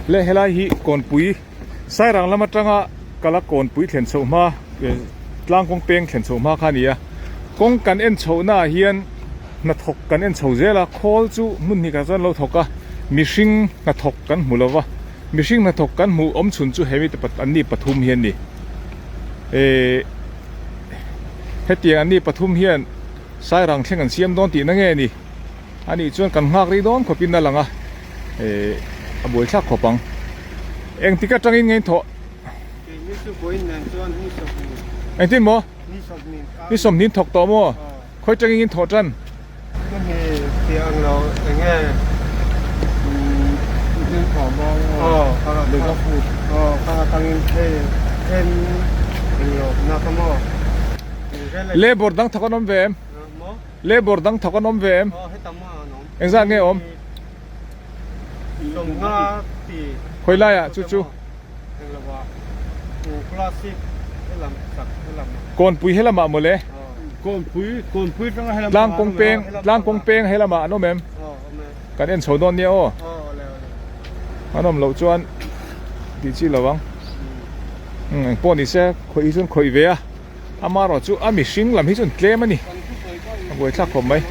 Le helai hi kawnpui Sairang lam atanga kala kawnpui thlen chhoh hma tlang kawng peng thlen chhoh hma kha a ni a. Kawng kan en chhohna ah hian hnathawk kan en chho zel a, khawl chu hmun hnih khat chuan lo thawk a, mihring hnathawk kan hmu lo va, mihring hnathawk kan hmuh awm chhun chu hemi te an ni pathum hi an ni. Ehh hetiang an ni pathum hian Sairang thleng an siam dawn tihna nge ni? A nih chuan kan nghak rih dawn khawpin a lang a, ehh a buaithlak khawp ang. Engtik atangin nge in thawh? Engtin maw? Ni sawmhnih in thawk tawh maw? Khawi tangin in thawh tan? Labour dang thawk an awm ve em? Labour dang thawk an awm ve em? Engzat nge awm? Khawi laiah chu chu? Kawnpui he lamah mawle. Tlang kawng peng tlang kawng peng he lamah an awm em? Kan en chho dawn nia aw. An awm loh chuan tih chi lo ang. Eng pawh ni se khawih hi chuan khawih ve a. Amaherawh chu a mihring lam hi chuan tlem a ni. A buaithlak khawp mai.